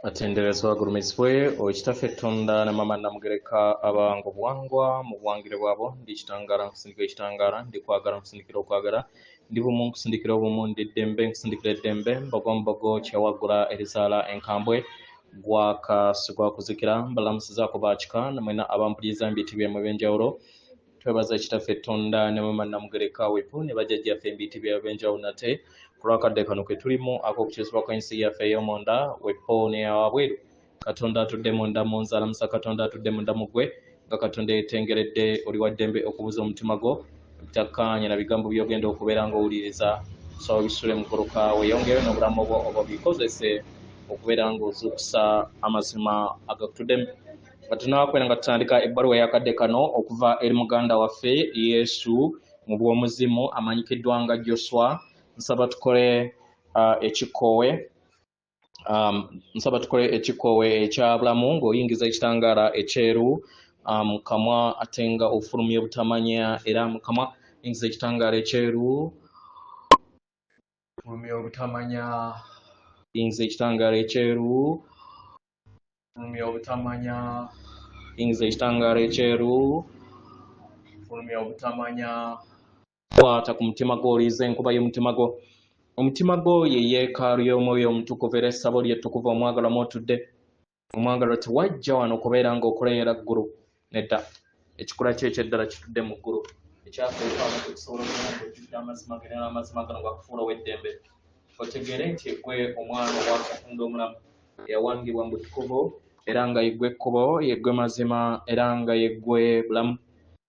Atenderezebwa agulumizibwe oyo Kitaffe Tonda ne Maama Namugereka abawanga obuwangwa mu buwangire bwabwo. Ndi kitangaala nkusindikira ekitangaala, ndi kwagala nkusindikira okwagala, ndi bumu nkusindikira obumu, ndi ddembe nkusindikira eddembe, mbogo mbogo kyewaggula erizaala enkambwe, gwaka sigwakuzikira. Mbalamusizaako bakika namwena abampuliriza mu biti byammwe eby'enjawulo. Twebaza Kitaffe Tonda ne Maama Namugereka Wepu ne bajjajjaffe embiti byabwe eby'enjawulo nate ku lw'akadde kano ke tulimu ak'okukyusibwa kw'ensi yaffe ey'omunda wepo n'eyawabweru. Katonda atudde munda mu nze alamusa Katonda atudde munda mu ggwe, nga Katonda yeetengeredde oli wa ddembe okubuza omutima gwo ebitakkaanya na bigambo by'ogenda okubeera ng'owuliriza. Kusaba bisule muguluka weeyongereyo n'obulamu bwo oba obikozese okubeera ng'ozuukusa amazima agakutuddemu. Nga tunaakwera nga tutandika ebbaluwa ey'akadde kano okuva eri muganda waffe Yesu mu bw'omuzimu amanyikiddwa nga Joswa, nsaba tukole ekikkowe nsaba tukole ekikkowe ekya bulamu ng'oyingiza ekitangaala ekyeru mu kamwa ate nga ofulumya obutamanya, era mu kamwa yingiza ekitangaala ekyeru, fulumya obutamanya, yingiza ekitangaala ekyeru, fulumya obutamanya, yingiza ekitangaala ekyeru, fulumya obutamanya. Kwata ku mutima gwo, oliiza enkuba y'omutima gwo. Omutima gwo ye yeekaalu y'Omwoyo Omutukuvu era essabo lye ettukuvu omwagalwa mw'otudde. Omwagalwa tewajja wano kubeera ng'okuleera ggulu, nedda. Ekikula kyo eky'eddala kitudde mu ggulu. Ekyaffe ekyalo okusobola okubeera ng'ojjudde amazima gano era n'amazima gano gakufuula ow'eddembe. Otegeere nti ggwe omwana owa Katonda omulamu eyawangibwa mu butukuvu, era nga yeggwe kkubo, yeggwe mazima, era nga yeggwe bulamu.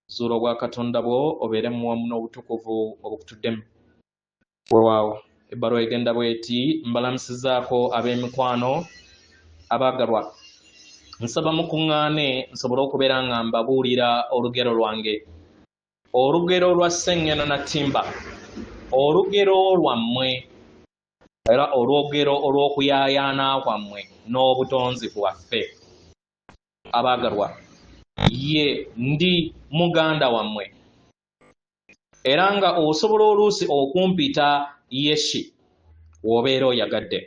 Zuula obwakatonda bwo obeere mu wamu n'obutukuvu obukutuddemu. Weewaawo, ebbaluwa egenda bw'eti: Mbalamusizaako ab'emikwano abaagalwa. Nsaba mukuŋŋaane nsobole okubeera nga mbabuulira olugero lwange. Olugero lwa Sseŋŋeno na Ttimba. Olugero lwammwe era olwogero olw'okuyaayaana kwammwe n'obutonzi bwaffe. Abaagalwa, ye ndi muganda wammwe era nga osobola oluusi okumpita Yeshi w'obeera oyagadde.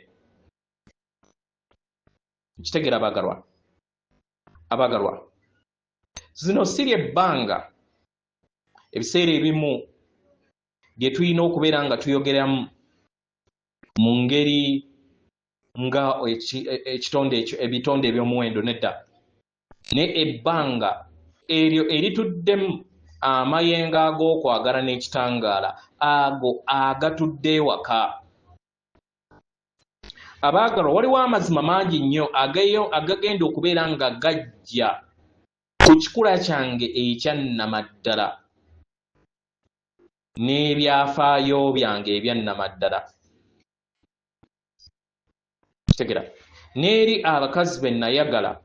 Nkitegeera abaagalwa. Abaagalwa, zino si lye bbanga ebiseera ebimu bye tulina okubeera nga tuyogeramu mu ngeri nga ekitonde ekyo, ebitonde eby'omuwendo, nedda, naye ebbanga eryo erituddemu amayengo ag'okwagala n'ekitangaala ago agatudde ewaka. Abaagalwa, waliwo amazima mangi nnyo agagenda okubeera nga gajja ku kikula kyange ekyannamaddala n'ebyafaayo byange ebyannamaddala, kitegera, n'eri abakazi be nayagala,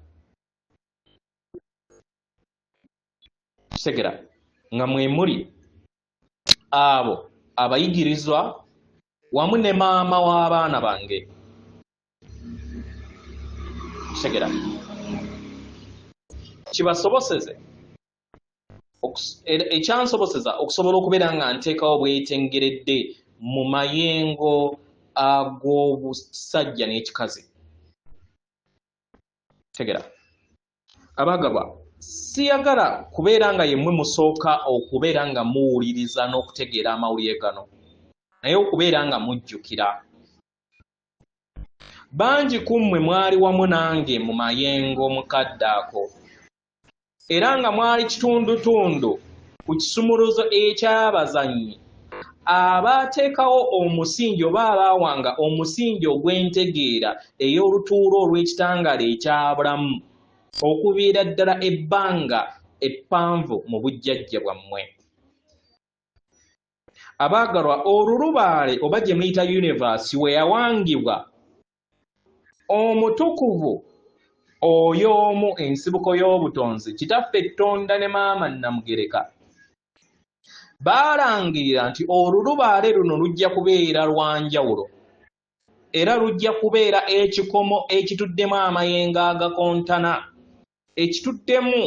kitegera, nga mwe muli abo abayigirizwa wamu ne maama w'abaana bange, kitegera, kibasoboseze ekyansoboseza okusobola okubeera nga nteekawo bwetengeredde mu mayengo ag'obusajja n'ekikazi. Tegera abagabwa, siyagala kubeera nga yemmwe musooka okubeera nga muwuliriza n'okutegeera amawulire gano, naye okubeera nga mujjukira. Bangi ku mmwe mwali wamu nange mu mayengo mu kadde ako, era nga mwali kitundutundu ku kisumuluzo eky'abazannyi abaateekawo omusingi oba abaawanga omusingi ogw'entegeera ey'olutuula olw'ekitangaala ekya bulamu okuviira ddala ebbanga eppanvu mu bujjajja bwammwe. Abaagalwa, olulubaale oba gye muyita universe we yawangibwa omutukuvu oyo omu, ensibuko y'obutonzi, Kitaffe Ttonda ne Maama Namugereka, baalangirira nti olulubaale luno lujja kubeera lwa njawulo era lujja kubeera ekikomo ekituddemu amayengo agakontana, ekituddemu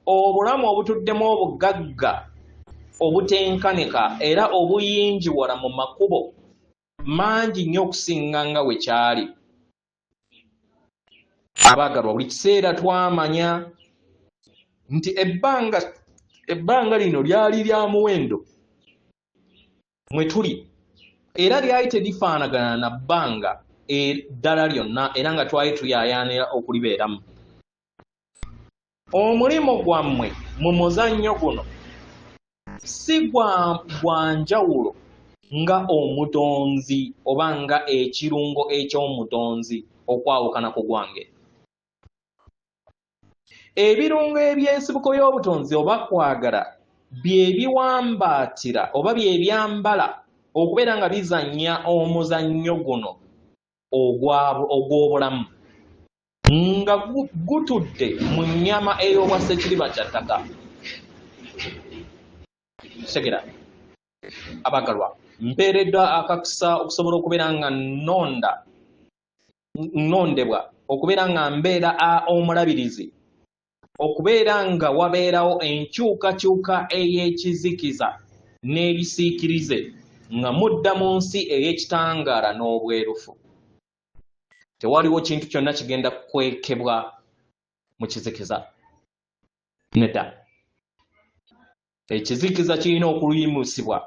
obulamu obutuddemu obugagga obutenkanika era obuyingiwala mu makubo mangi nnyo okusinga nga we kyali. Abaagalwa, buli kiseera twamanya nti ebbanga lino lyali lya muwendo mwe tuli, era lyali terifaanagana na bbanga eddala lyonna, era nga twali tuyaayaanira okulibeeramu. Omulimu gwammwe mu muzannyo guno si gwa njawulo nga omutonzi oba nga ekirungo eky'omutonzi okwawukana ku gwange. Ebirungo eby'ensibuko y'obutonzi oba kwagala bye biwambaatira oba bye byambala okubeera nga bizannya omuzannyo guno ogw'obulamu nga gutudde mu nnyama ey'obwa ssekiriba kya ttaka. Kitegera abagalwa, mpeereddwa akakisa okusobola okubeera nga nnondebwa okubeera nga mbeera omulabirizi, okubeera nga wabeerawo enkyukakyuka ey'ekizikiza n'ebisiikirize nga mudda mu nsi ey'ekitangaala n'obwerufu. Tewaliwo kintu kyonna kigenda kukwekebwa mu kizikiza. Nedda. Ekizikiza kirina okuyimusibwa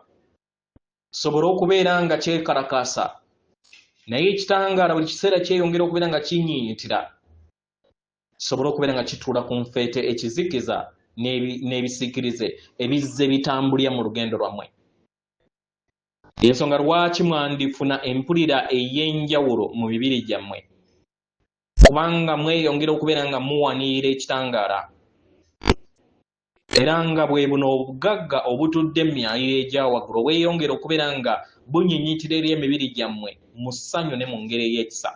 kisobole okubeera nga kyekalakaasa, naye ekitangaala buli kiseera kyeyongera okubeera nga kinyiinyitira kisobole okubeera nga kituula ku nfeete ekizikiza n'ebisiikirize ebizze bitambulira mu lugendo lwammwe. Ensonga lwaki mwandifuna empulira ey'enjawulo mu mibiri gyammwe, kubanga mweyongera okubeera nga muwanirira ekitangaala, era nga bwe buno obugagga obutudde mu myaliro egya waggulu obweyongera okubeera nga bunyinyitira eri emibiri gyammwe mu ssanyu ne mu ngeri ey'ekisa.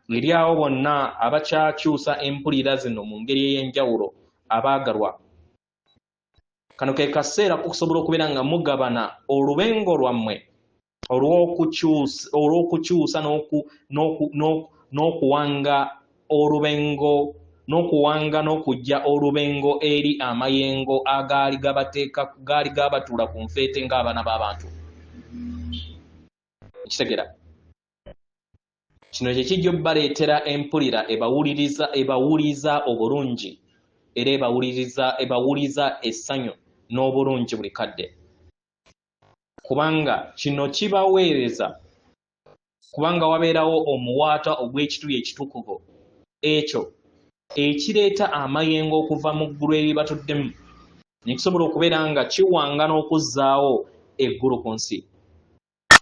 Eri abo bonna abakyakyusa empulira zino mu ngeri ey'enjawulo, abaagalwa, kano ke kaseera k'okusobola okubeera nga mugabana olubengo lwammwe olw'okukyusa n'okuwanga olubengo n'okuwanga n'okujja olubengo eri amayengo agaali gabateeka gaali gabatuula ku nfeete ng'abaana b'abantu. Ekitegera kino kye kijja obbaleetera empulira ebawuliza obulungi era ebawuliza essanyu n'obulungi buli kadde, kubanga kino kibaweereza, kubanga wabeerawo omuwaatwa ogw'ekituli ekitukuvu ekyo ekireeta amayengo okuva mu ggulu eribatuddemu ne kisobola okubeera nga kiwanga n'okuzzaawo eggulu ku nsi.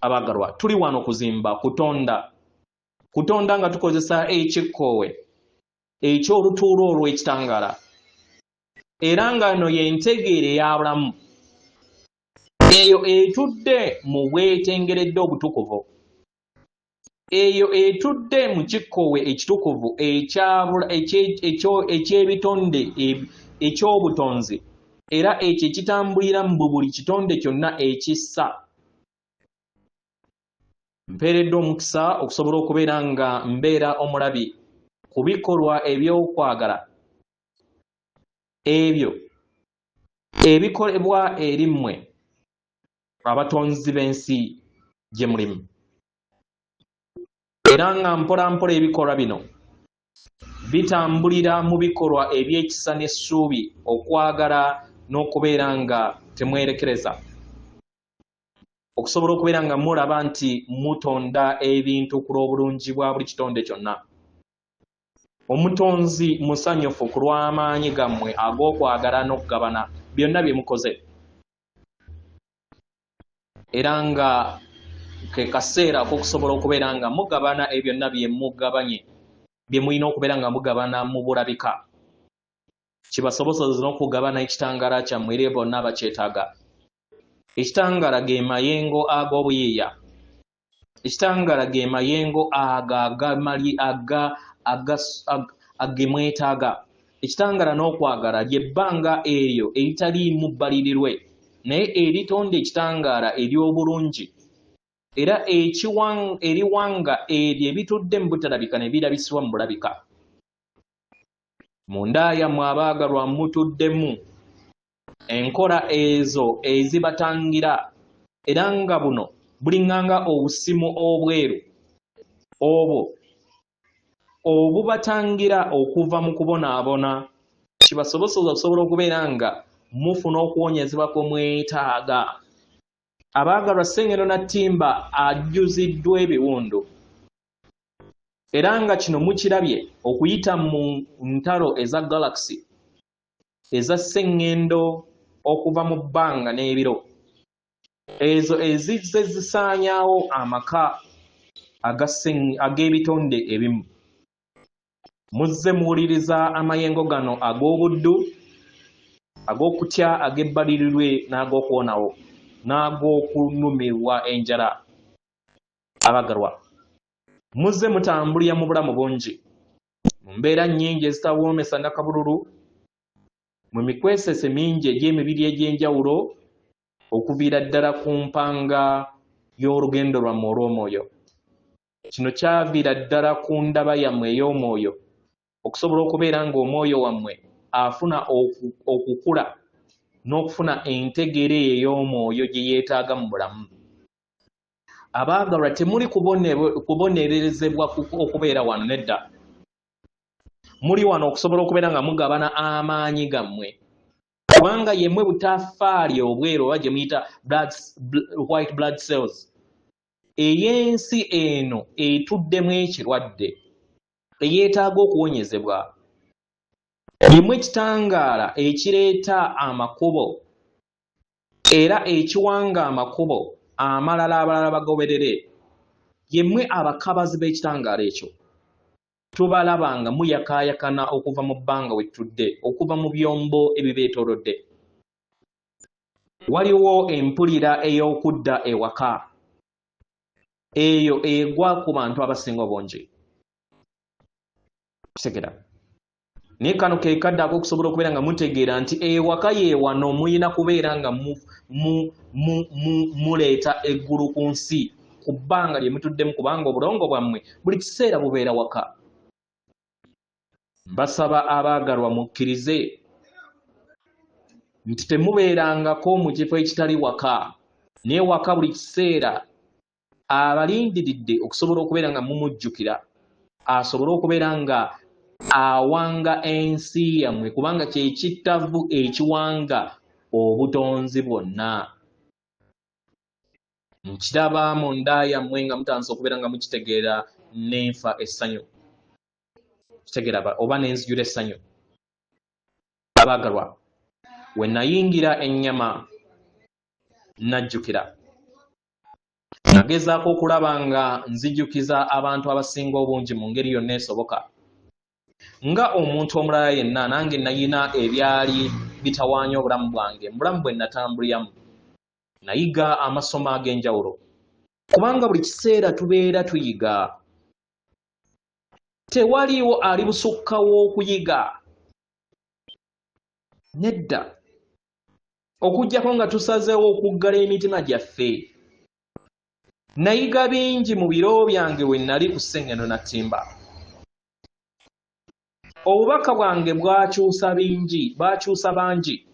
Abaagalwa, tuli wano kuzimba, kutonda, kutonda nga tukozesa ekikkoowe eky'olutuula olw'ekitangaala, era nga eno y'entegeera eya bulamu eyo etudde mu bwetengeredde obutukuvu, eyo etudde mu kikkoowe ekitukuvu eky'ebitonde eky'obutonzi, era ekyo ekitambulira mu buli kitonde kyonna ekissa. Mpeereddwa omukisa okusobola okubeera nga mbeera omulabi ku bikolwa eby'okwagala ebyo ebikolebwa eri mmwe abatonzi b'ensi gye mulimu, era nga mpola mpola ebikolwa bino bitambulira mu bikolwa eby'ekisa n'essuubi, okwagala n'okubeera nga temwerekereza, okusobola okubeera nga mulaba nti mutonda ebintu ku lw'obulungi bwa buli kitonde kyonna. Omutonzi musanyufu ku lw'amaanyi gammwe ag'okwagala n'okugabana byonna bye mukoze, era nga ke kaseera ak'okusobola okubeera nga mugabana ebyo byonna bye mugabanye, bye mulina okubeera nga mugabana mu bulabika, kibasobozesa n'okugabana ekitangaala kyammwe eri bonna abakyetaaga. Ekitangaala ge mayengo ag'obuyiiya. Ekitangaala ge mayengo ago agamali age mwetaaga. Ekitangaala n'okwagala ly'ebbanga eryo eritaliimu bbalirirwe, naye eritonda ekitangaala ery'obulungi, era eriwanga ebyo ebitudde mu butalabika ne birabisibwa mu bulabika. Munda yammwe abaagalwa mutuddemu enkola ezo ezibatangira, era nga buno bulinganga obusimu obweru obwo Obubatangira okuva mu kubonaabona, kibasobozesa okusobola okubeera nga mufuna okuwonyezebwa kwe mwetaaga. Abaagalwa, Ssengendo Nattimba ajjuziddwa ebiwundu, era nga kino mukirabye okuyita mu ntalo eza galaxy eza Ssengendo okuva mu bbanga n'ebiro, ezo ezizze zisaanyaawo amaka ag'ebitonde ebimu. Muzze muwuliriza amayengo gano ag'obuddu, ag'okutya, ag'ebbalirirwe n'ag'okuwonawo n'ag'okunumirwa enjala. Abagalwa, muzze mutambulira mu bulamu bungi, mu mbeera nnyingi ezitawoomesa nakabululu, mu mikwesese mingi egy'emibiri egy'enjawulo, okuviira ddala ku mpanga y'olugendo lwammwe olw'omwoyo. Kino kyaviira ddala ku ndaba yammwe ey'omwoyo okusobola okubeera ng'omwoyo wammwe afuna okukula n'okufuna entegeera eyo ey'omwoyo gye yeetaaga mu bulamu. Abaagalwa, temuli kubonerezebwa okubeera wano, nedda. Muli wano okusobola okubeera nga mugabana amaanyi gammwe, kubanga yemmwe butafaali obweru oba gye muyita white blood cells ey'ensi eno etuddemu ekirwadde eyeetaaga okuwonyezebwa. Yemmwe ekitangaala ekireeta amakubo era ekiwanga amakubo amalala abalala bagoberere. Yemmwe abakabazi b'ekitangaala ekyo. Tubalaba nga muyakaayakana okuva mu bbanga we tutudde, okuva mu byombo ebibeetoolodde. Waliwo empulira ey'okudda ewaka eyo egwa ku bantu abasinga obungi. Kitegera? Naye kano ke kadde ak'okusobola okubeera nga mutegeera nti ewaka ye wano, muyina kubeera nga muleeta eggulu ku nsi ku bbanga lye mutuddemu, kubanga obulongo bwammwe buli kiseera bubeera waka. Mbasaba abaagalwa mukkirize nti temubeerangako mu kifo ekitali waka, naye waka buli kiseera abalindiridde okusobola okubeera nga mumujjukira, asobole okubeera nga awanga ensi yammwe, kubanga kye kittavu ekiwanga obutonzi bwonna. Nkiraba mu nda yammwe nga mutandise okubeera nga mukitegeera n'enfa essanyu, kitegeera oba n'enzijula essanyu. Abaagalwa, we nayingira ennyama najjukira, nagezaako okulaba nga nzijukiza abantu abasinga obungi mu ngeri yonna esoboka. Nga omuntu omulala yenna, nange nayina ebyali bitawaanya obulamu bwange mu bulamu bwe natambuliramu. Nayiga amasomo ag'enjawulo, kubanga buli kiseera tubeera tuyiga. Tewaliiwo ali busukka w'okuyiga, nedda, okuggyako nga tusazeewo okuggala emitima gyaffe. Nayiga bingi mu biro byange we nali ku Ssengendo Nattimba. Obubaka bwange bwakyusa bingi, bwakyusa bangi,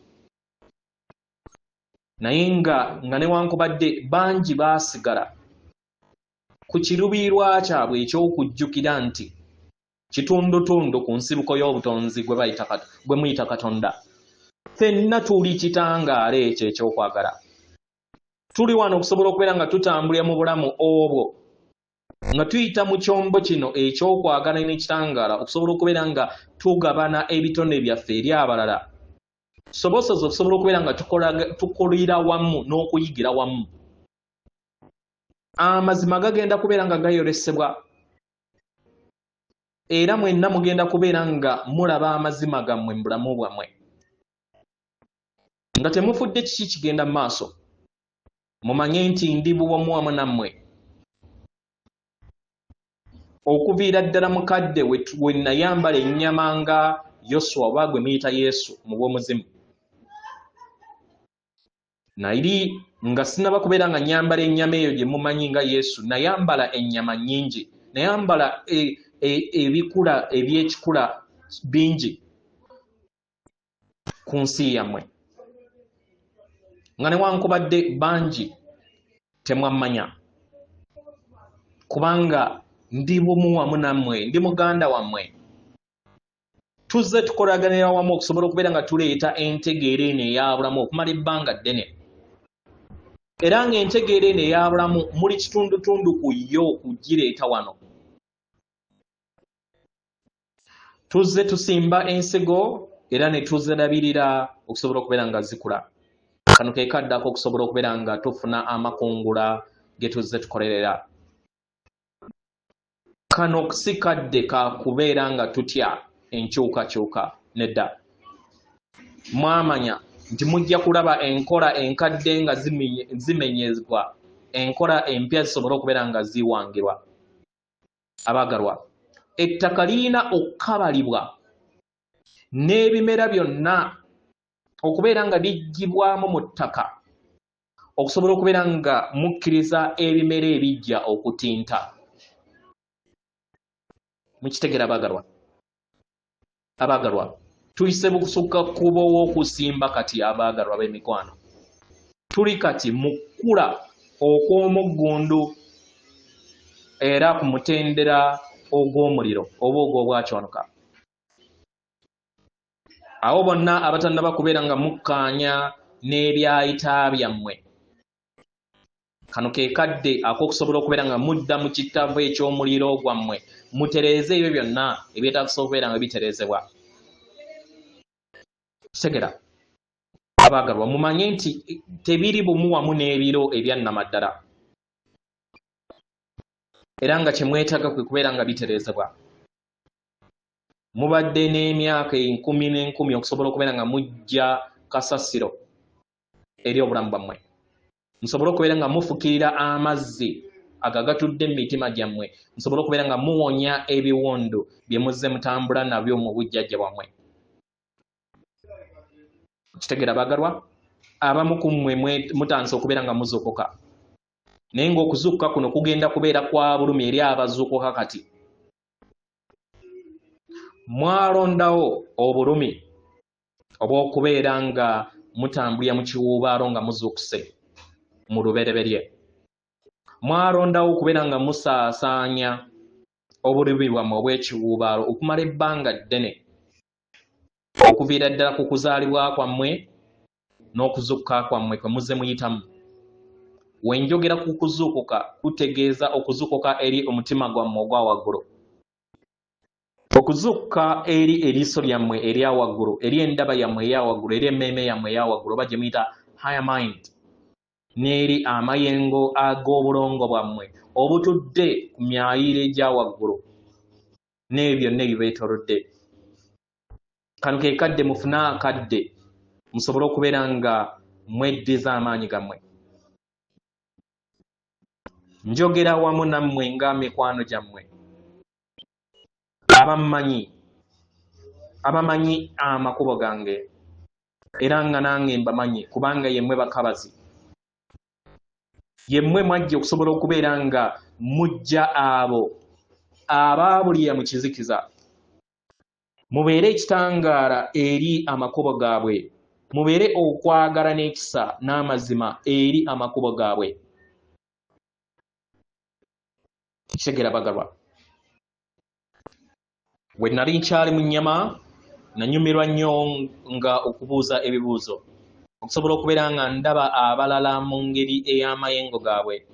naye nga newankubadde bangi baasigala ku kiruubirirwa kyabwe eky'okujjukira nti kitundutundu ku nsibuko y'obutonzi gwe muyita Katonda. Ffenna tuli kitangaala ekyo ekyokwagala. Tuli wano okusobola okubeera nga tutambulira mu bulamu obwo, nga tuyita mu kyombo kino ekyokwagala n'ekitangaala, okusobola okubeera nga tugabana ebitone byaffe eri abalala, tusobosoze okusobola okubeera nga tukolera wamu n'okuyigira wamu. Amazima gagenda kubeera nga gayolesebwa, era mwenna mugenda kubeera nga mulaba amazima gammwe mu bulamu bwammwe, nga temufudde kiki kigenda mu maaso. Mumanye nti ndi buwamu wamu nammwe okuviira ddala mu kadde we nayambala ennyama nga Yoswa oba gwe muyita Yesu mu bw'omuzimu. Nali nga sinaba kubeera nga nyambala ennyama eyo gye mumanyi nga Yesu, nayambala ennyama nnyingi, nayambala ebikula eby'ekikula bingi ku nsi yammwe, nga newankubadde bangi temwammanya, kubanga Ndi bumu wamu nammwe, ndi muganda wammwe. Tuzze tukolaganira wamu okusobola okubeera nga tuleeta entegeera eno eyabulamu okumala ebbanga ddene. Era ng'entegeera eno eyabulamu muli kitundutundu ku yo okugireeta wano. Tuzze tusimba ensigo era ne tuzirabirira okusobola okubeera nga zikula. Kano ke kaddako okusobola okubeera nga tufuna amakungula ge tuzze tukolerera. Kano si kadde ka kubeera nga tutya enkyukakyuka, nedda. Mwamanya nti mujja kulaba enkola enkadde nga zimenyezebwa, enkola empya zisobole okubeera nga ziwangirwa. Abaagalwa, ettaka lirina okukabalibwa n'ebimera byonna okubeera nga biggyibwamu mu ttaka okusobola okubeera nga mukkiriza ebimera ebijja okutinta. Mukitegera abaagalwa? Abaagalwa, tuyise bukusukka kkubo w'okusimba kati. Abaagalwa b'emikwano, tuli kati mu kkula okw'omuggundu era ku mutendera ogw'omuliro oba ogw'obwakyonoka. Abo bonna abatannaba kubeera nga mukkaanya n'ebyayita byammwe, kano ke kadde ak'okusobola okubeera nga mudda mu kittavu eky'omuliro gwammwe, mutereeze ebyo byonna ebyetaagisa okubeera nga bitereezebwa. Kitegera abaagalwa, mumanye nti tebiri bumu wamu n'ebiro ebyannamaddala, era nga kye mwetaaga kwe kubeera nga bitereezebwa. Mubadde n'emyaka enkumi n'enkumi okusobola okubeera nga mujja kasasiro eri obulamu bwammwe, musobole okubeera nga mufukirira amazzi ago agatudde mu mitima gyammwe, musobole okubeera nga muwonya ebiwundu bye muzze mutambula nabyo mu bujjajja bwammwe. Kitegeera bagalwa, abamu ku mmwe mutandise okubeera nga muzuukuka, naye ng'okuzuukuka kuno kugenda kubeera kwa bulumi eri abazuukuka kati. Mwalondawo obulumi obw'okubeera nga mutambulira mu kiwuubaalo nga muzuukuse mu lubereberye. Mwalondawo okubeera nga musaasaanya obulumi bwammwe obw'ekiwuubaalo okumala ebbanga ddene, okuviira ddala ku kuzaalibwa kwammwe n'okuzuukuka kwammwe kwe muzze muyitamu. We njogera ku kuzuukuka, kutegeeza okuzuukuka eri omutima gwammwe ogwa waggulu, okuzuukuka eri eriiso lyammwe erya waggulu, eri endaba yammwe eya waggulu, eri emmeeme yammwe eya waggulu oba gye muyita higher mind, n'eri amayengo ag'obulongo bwammwe obutudde ku myayiro egya waggulu n'ebyo byonna ebibeetoolodde. Kano ke kadde mufune akadde musobole okubeera nga mweddiza amaanyi gammwe. Njogera wamu nammwe nga mikwano gyammwe abammanyi, abamanyi amakubo gange, era nga nange mbamanyi, kubanga yemmwe bakabazi, yemmwe mwajja okusobola okubeera nga mujja abo abaabulira mu kizikiza, mubeere ekitangaala eri amakubo gaabwe, mubeere okwagala n'ekisa n'amazima eri amakubo gaabwe. Kitegeera bagalwa, we nali nkyali mu nnyama, nanyumirwa nnyo nga okubuuza ebibuuzo okusobola okubeera nga ndaba abalala mu ngeri ey'amayengo gaabwe,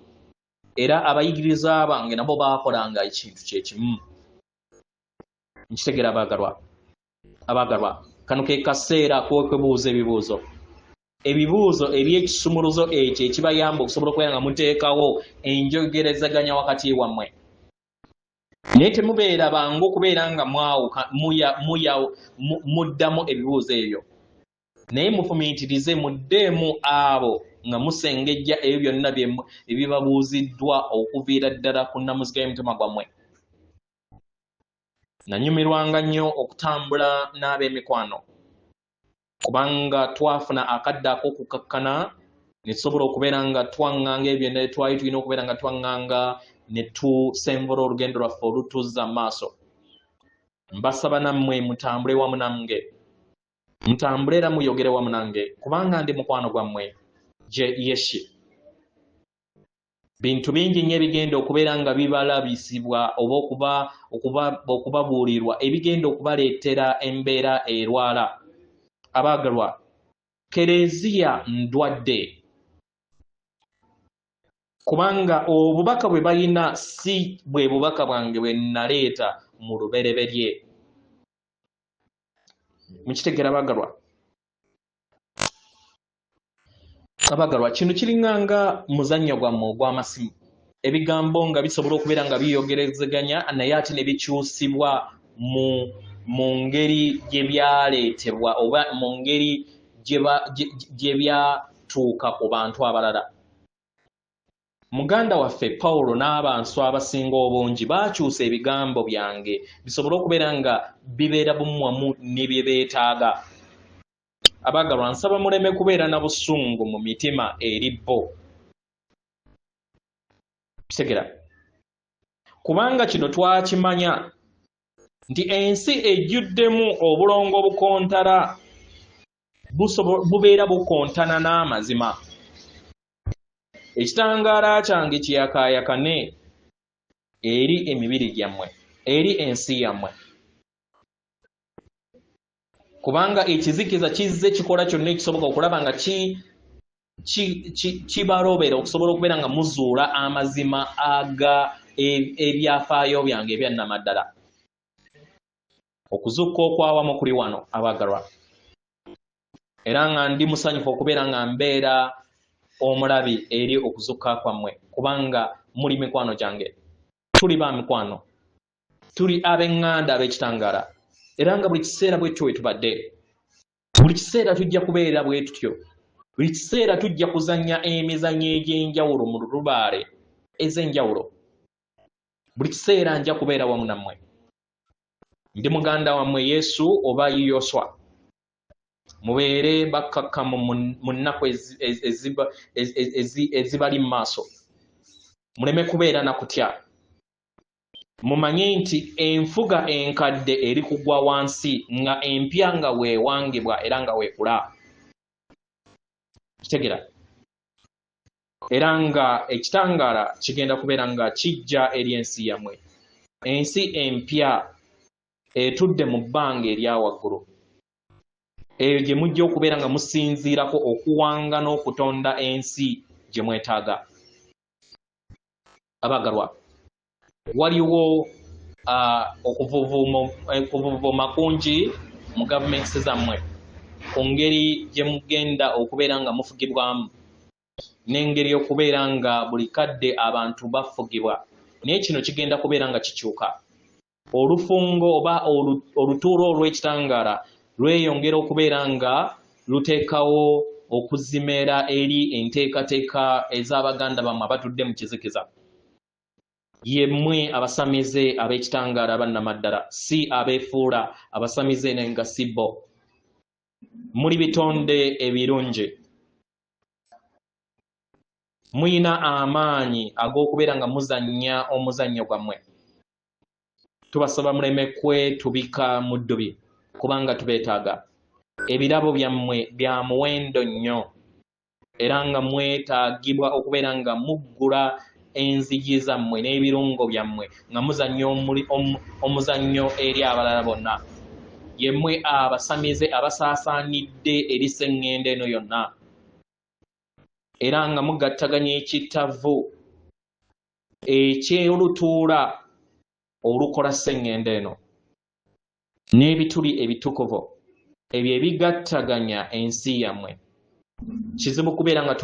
era abayigiriza bange nabo baakolanga ekintu kye kimu. Nkitegeera abaagalwa, abaagalwa, kano ke kaseera k'okwebuuza ebibuuzo, ebibuuzo eby'ekisumuluzo ekyo ekibayamba okusobola okubeera nga muteekawo enjogerezeganya wakati wammwe. Naye temubeera bangu okubeera nga muddamu ebibuuzo ebyo, naye mufumiitirize, muddeemu abo nga musengejja ebyo byonna ebibabuuziddwa okuviira ddala ku nnamuziga y'omutima gwammwe. Nanyumirwanga nnyo okutambula n'ab'emikwano, kubanga twafuna akadde ak'okukakkana ne tusobola okubeera nga twaŋŋanga ebyo byonna twali tulina okubeera nga twaŋŋanga, ne tusenvula olugendo lwaffe olutuzza mu maaso. Mbasaba nammwe mutambule wamu nange, mutambule era muyogere wamu nange, kubanga ndi mukwano gwammwe gye Yeshi. Bintu bingi nnyo ebigenda okubeera nga bibalabisibwa oba okubabuulirwa ebigenda okubaleetera embeera erwala. Abaagalwa, kereziya ndwadde, kubanga obubaka bwe balina si bwe bubaka bwange bwe naleeta mu lubereberye. Mukitegera abaagalwa? Abagalwa, kino kiringanga muzannyo gwammwe ogw'amasimu. Ebigambo nga bisobola okubeera nga biyogerezeganya naye ate ne bikyusibwa mu ngeri gye byaleetebwa oba mu ngeri gye byatuuka ku bantu abalala. Muganda waffe Pawulo n'abantu abasinga obungi baakyusa ebigambo byange bisobole okubeera nga bibeera bumu wamu ne bye beetaaga. Abaagalwa, nsaba muleme kubeera na busungu mu mitima eri bo. Kitegera, kubanga kino twakimanya nti ensi ejjuddemu obulongo obukontala bubeera bukontana n'amazima. Ekitangaala kyange kiyakaayakane eri emibiri gyammwe, eri ensi yammwe. Kubanga ekizikiza kizze kikola kyonna ekisoboka okulaba nga kibalobera okusobola okubeera nga muzuula amazima aga ebyafaayo byange ebyannamaddala. Okuzuukuka okwawamu kuli wano abaagalwa, era nga ndi musanyufu okubeera nga mbeera omulabi eri okuzuukuka kwammwe, kubanga muli mikwano gyange, tuli ba mikwano, tuli ab'eŋŋanda ab'ekitangaala, era nga buli kiseera bwe tutyo we tubadde, buli kiseera tujja kubeera bwe tutyo, buli kiseera tujja kuzannya emizannyo egy'enjawulo mu lubaale ez'enjawulo, buli kiseera nja kubeera wamu nammwe. Ndi muganda wammwe Yesu oba Yoswa. Mubeere bakkakkamu mu nnaku ezibali mu maaso, muleme kubeera na kutya. Mumanye nti enfuga enkadde eri kugwa wansi nga empya nga weewangibwa era nga weekula. Kitegera, era nga ekitangaala kigenda kubeera nga kijja eri ensi yammwe, ensi empya etudde mu bbanga erya waggulu, eyo gye mujja okubeera nga musinziirako okuwanga n'okutonda ensi gye mwetaaga. Abagalwa, waliwo okuvuvuma kungi mu gavumenti zammwe ku ngeri gye mugenda okubeera nga mufugibwamu, n'engeri okubeera nga buli kadde abantu bafugibwa, naye kino kigenda kubeera nga kikyuka. Olufungo oba olutuula olw'ekitangaala lweyongera okubeera nga luteekawo okuzimera eri enteekateeka ez'abaganda bammwe abatudde mu kizikiza. Yemmwe abasamize ab'ekitangaala abannamaddala, si abeefuula abasamize naye nga si bo. Muli bitonde ebirungi, muyina amaanyi ag'okubeera nga muzannya omuzannyo gwammwe. Tubasaba muleme kwetubika mu ddubi, kubanga tubeetaaga. Ebirabo byammwe bya muwendo nnyo, era nga mwetaagibwa okubeera nga muggula enzigi zammwe n'ebirungo byammwe nga muzannya omuzannyo eri abalala bonna. Yemmwe abasamize abasaasaanidde eri sseŋŋendo eno yonna, era nga mugattaganya ekitavu eky'olutuula olukola sseŋŋendo eno n'ebituli ebitukuvu ebyo ebigattaganya ensi yammwe. Kizibu kubeera nga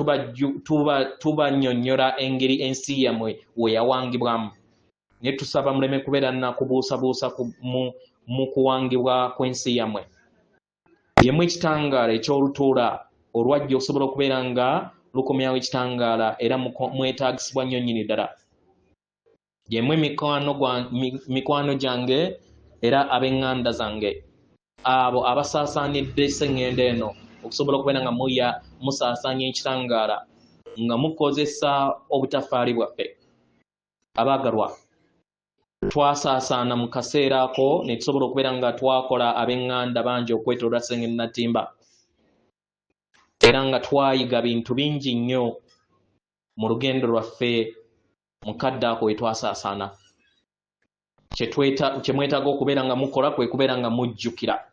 tubannyonnyola engeri ensi yammwe we yawangibwamu, naye tusaba muleme kubeera na kubuusabuusa mu kuwangibwa kw'ensi yammwe. Yemmwe ekitangaala eky'olutuula olwajja okusobola okubeera nga lukomyawo ekitangaala, era mwetaagisibwa nnyo nnyini ddala. Yemmwe mikwano gyange era ab'eŋŋanda zange, abo abasaasaanidde sseŋŋendo eno okusobola okubeera nga musaasaanya ekitangaala nga mukozesa obutafaali bwaffe. Abaagalwa, twasaasaana mu kaseera ako ne tusobola okubeera nga twakola ab'eŋŋanda bangi okwetooloola sseŋŋendo Natimba, era nga twayiga bintu bingi nnyo mu lugendo lwaffe Mukadde ako we twasaasaana, kye mwetaaga okubeera nga mukola kwe kubeera nga mujjukira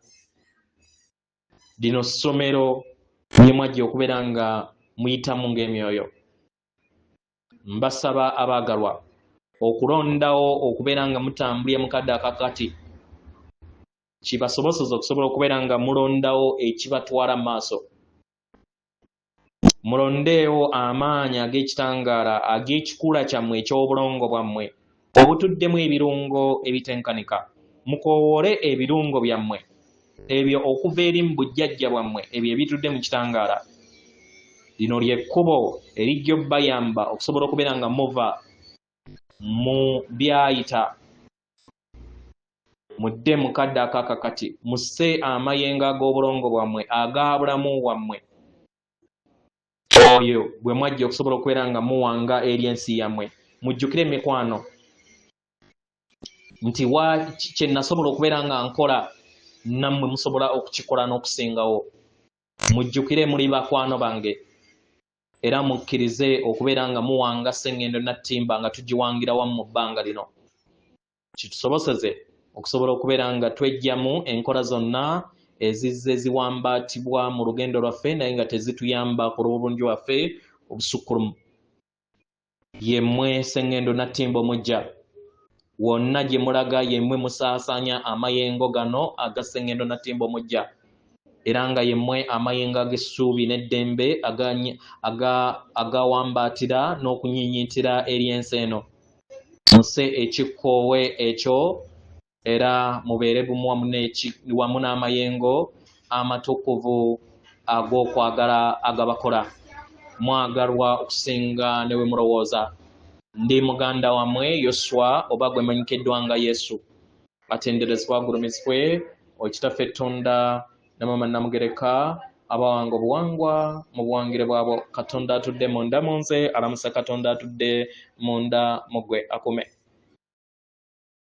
lino ssomero lye mwajja okubeera nga muyitamu ng'emyoyo. Mbasaba abaagalwa okulondawo okubeera nga mutambulira mukadde akakati kibasoboseza okusobola okubeera nga mulondawo ekibatwala mu maaso. Mulondeewo amaanyi ag'ekitangaala ag'ekikula kyammwe eky'obulongo bwammwe obutuddemu ebirungo ebitenkanika. Mukoowoole ebirungo byammwe ebyo okuva eri mu bujjajja bwammwe ebyo ebitudde mu kitangaala. Lino ly'ekkubo erijja obbayamba okusobola okubeera nga muva mu byayita. Mudde mu kadde akakakati, musse amayengo ag'obulongo bwammwe aga bulamu bwammwe oyo gwe mwajja okusobola okubeera nga muwanga eri ensi yammwe. Mujjukire emikwano nti kye nasobola okubeera nga nkola nammwe musobola okukikola n'okusingawo. Mujjukire muli bakwano bange era mukkirize okubeera nga muwanga Ssengendo Nattimba nga tugiwangira wamu mu bbanga lino, kitusoboseze okusobola okubeera nga tweggyamu enkola zonna ezizze ziwambaatibwa mu lugendo lwaffe naye nga tezituyamba ku lw'obulungi bwaffe obusukkulumu. Yemmwe Ssengendo Nattimba omujja, wonna gye mulaga yemmwe musaasaanya amayengo gano aga Ssengendo Nattimba omujja, era nga yemmwe amayengo ag'essuubi n'eddembe agawambaatira n'okunyiinyiitira eri ensi eno. Musse ekikkoowe ekyo era mubeere bumu wamu n'amayengo amatukuvu ag'okwagala agabakola. Mwagalwa okusinga ne bwe mulowooza. Ndi muganda wammwe Yoswa oba gwe manyikiddwa nga Yesu. Atenderezebwa agulumizibwe Okitaffe Ttunda ne Maama Namugereka abawanga obuwangwa mu buwangire bwabwo. Katonda atudde munda mu nze alamusa Katonda atudde munda mu ggwe akume.